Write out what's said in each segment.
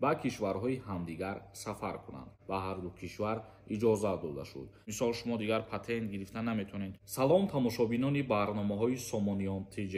ба кишварҳои ҳамдигар сафар кунанд. Ба ҳар ду кишвар иҷозат дода шуд. Мисол, шумо дигар патент гирифта наметавонед. Салом, тамошобинони барномаҳои Сомониён ТЖ.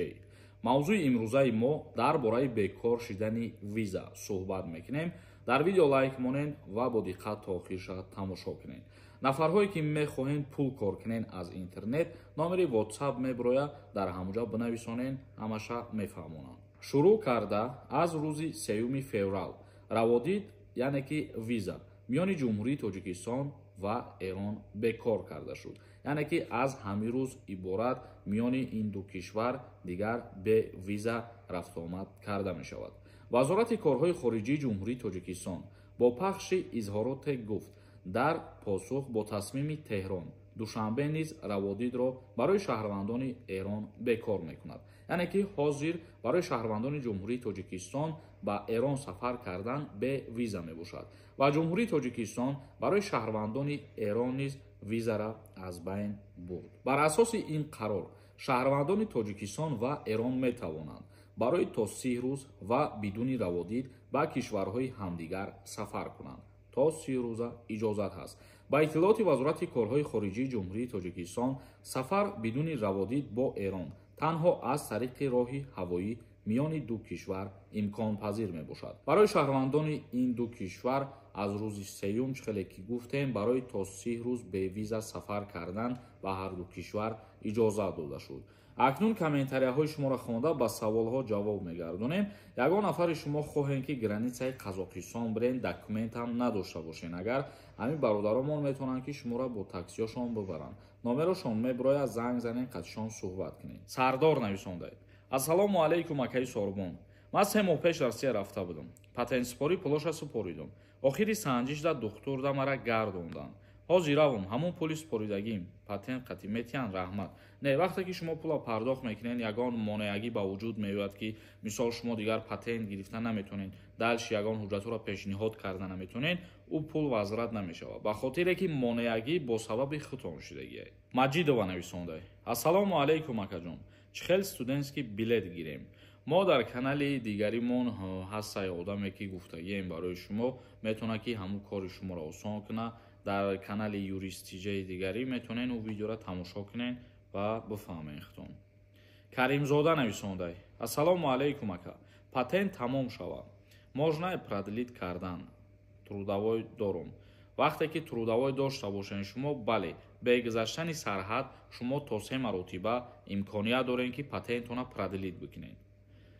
Мавзӯи имрӯзаи мо дар бораи бекор шидани виза суҳбат мекунем. Дар видео лайк монед ва бо диққат то охирша тамошо кунед. Нафарҳое ки мехоҳед пул кор кунед аз интернет, номери WhatsApp меброяд, дар ҳамуҷа бинависонед, ҳамаша мефаҳмонанд. Шурӯъ карда аз рӯзи 3 феврал раводид, яъне ки виза миёни Ҷумҳурии Тоҷикистон ва Эрон бекор карда шуд. Яъне ки аз ҳамин рӯз иборат миёни ин ду кишвар дигар бе виза рафтуомад карда мешавад. Вазорати корҳои хориҷии Ҷумҳурии Тоҷикистон бо пахши изҳороте гуфт, дар посух бо тасмими Теҳрон, Душанбе низ раводидро барои шаҳрвандони Эрон бекор мекунад. Яъне ки ҳозир барои шаҳрвандони Ҷумҳурии Тоҷикистон ба Эрон сафар кардан бе виза мебошад ва Ҷумҳурии Тоҷикистон барои шаҳрвандони Эрон низ визара аз байн бурд. Бар асоси ин қарор шаҳрвандони Тоҷикистон ва Эрон метавонанд барои то 30 рӯз ва бидуни раводид ба кишварҳои ҳамдигар сафар кунанд. То 30 рӯза иҷозат ҳаст. Ба иттилооти Вазорати корҳои хориҷии Ҷумҳурии Тоҷикистон, сафар бидуни раводид бо Эрон танҳо аз тариқи роҳи ҳавоӣ миёни ду кишвар имконпазир мебошад. Барои шаҳрвандони ин ду кишвар аз рӯзи сеюм, хеле ки гуфтем, барои то 30 рӯз бевиза сафар кардан ба ҳар ду кишвар иҷозат дода шуд. Акнун комментарияҳои шуморо хонда ба саволҳо ҷавоб мегардонем. Ягон нафари шумо хоҳем ки границаи Қазоқистон бирен, документам надошта бошен. Агар ҳамин бародаромон метавонанд ки шуморо бо таксиёшон бибаранд. Номерошон меброяд, занг занен, қатишон суҳбат кунед. Сардор нависондаед: Ассалому алайкум, акаи Сорбон. Ман 3 моҳ пеш Россия рафта будам. Патентсипорӣ пулоша супоридум. Охири санҷишда духтурда мара гардонданд. Ҳозир равум, ҳамун пули супоридагим патент қатӣ метиҳанд, раҳмат. Не, вақте ки шумо пула пардохт мекунед, ягон монеагӣ ба вуҷуд меояд, ки мисол шумо дигар патент гирифта наметавонед, дальше ягон ҳуҷҷатҳоро пешниҳод карда наметавонед, ӯ пул возврат намешавад, ба хотире ки монеагӣ бо сабаби худтон шудагиай. Маҷидова нависонда: Ассалому алайкум, акаҷон, чӣ хел студентский билет гирем? Мо дар канали дигаримон ҳастай одаме ки гуфтагием барои шумо, метавонад ки ҳамун кори шуморо осон кунад. Дар канали юристиҷаи дигарӣ метавонед ӯ видеоро тамошо кунед ва бифаҳмед худтон. Каримзода нависондай: Ассалому алайкум, ака, патент тамом шавад, можно продлить кардан? Трудовой дорум. Вақте ки трудовой дошта бошед шумо, бале, бе гузаштани сарҳад шумо то 3 маротиба имконият доред ки патентона продлить бикунед.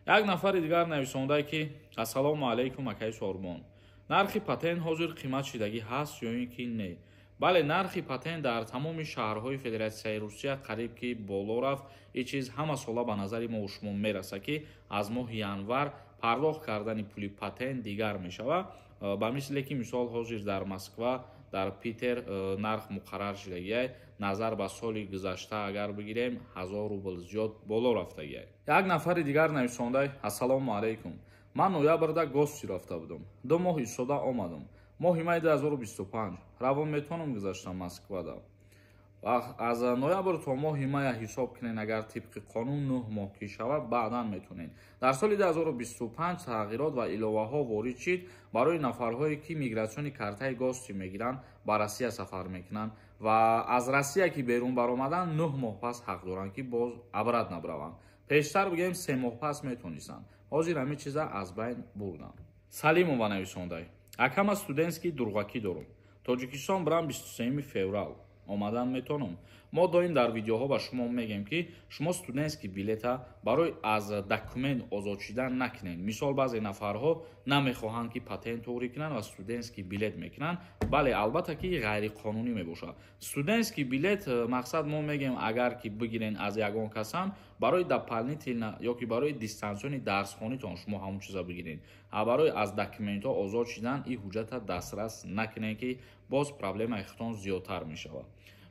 Як нафари дигар нависондай ки Ассалому алайкум, акаи Сорбон, нархи патент ҳозир қимат шидагӣ ҳаст ё ин ки не? Бале, нархи патент дар тамоми шаҳрҳои Федератсияи Русия қариб ки боло рафт. Ин чиз ҳама сола ба назари мо шумо мерасад, ки аз моҳи январ пардохт кардани пули патент дигар мешавад. Ба мисле ки мисол ҳозир дар Москва, дар Питер нарх муқаррар шидагиай, назар ба соли гузашта агар бигирем, 1000 рубл зиёд боло рафтагиай. Як нафари дигар нависондай: Ассалому алайкум, ман ноябрда гости рафта будам, 2 моҳ истода омадам, моҳи май 2025 равон метавонам гузаштам Москвада? Аз ноябр то моҳи мая ҳисоб кунед, агар тибқи қонун 9 моҳ ки шавад, баъдан метавонед. Дар соли 2025 тағйирот ва иловаҳо ворид шид барои нафарҳое ки миграционный картаи гости мегиранд, ба Россия сафар мекунанд ва аз Россия ки берун баромаданд, 9 моҳ пас ҳақ доранд ки боз обратно бираванд. Пештар бигӯем, 3 моҳ пас метавонистанд, ҳозир ҳамин чиза аз байн бурданд. Салимова нависондай: Акама, студентский дурғакӣ дорум, Тоҷикистон бирам 23 феврал омадан метавонам? Мо доим дар видеоҳо ба шумо мегӯем, ки шумо студентский билета барои аз документ озод шидан накунед. Мисол, баъзе нафарҳо намехоҳанд ки патент туғрӣ кунанд ва студентский билет мекунанд. Бале, албатта ки ғайриқонунӣ мебошад студентский билет. Мақсад, мо мегӯем, агар ки бигирен аз ягон касам барои дополнительно ё ки барои дистанционный дарсхонитон шумо ҳамон чиза бигиред, а барои аз документҳо озод шидан ин ҳуҷҷата дастрас накунед, ки боз проблемаи худтон зиёдтар мешавад.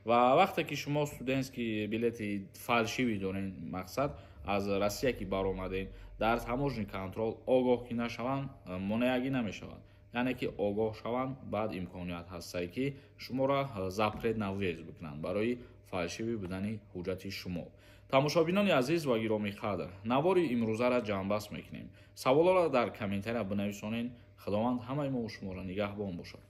Ва вақте ки шумо студентский билети фальшивый доред, мақсад, аз Россия ки баромадед, дар таможенный контроль огоҳ ки нашаванд, монеагӣ намешавад. Яъне ки огоҳ шаванд, баъд имконият ҳастае ки шуморо запрет на въезд бикунанд барои фальшивый будани ҳуҷҷати шумо. Тамошобинони азиз ва гиромӣ қадр, навори имрӯзаро ҷамъбаст мекунем. Саволҳоро дар комментария бинависонед. Худованд ҳамаи мо шуморо нигаҳбон бошад.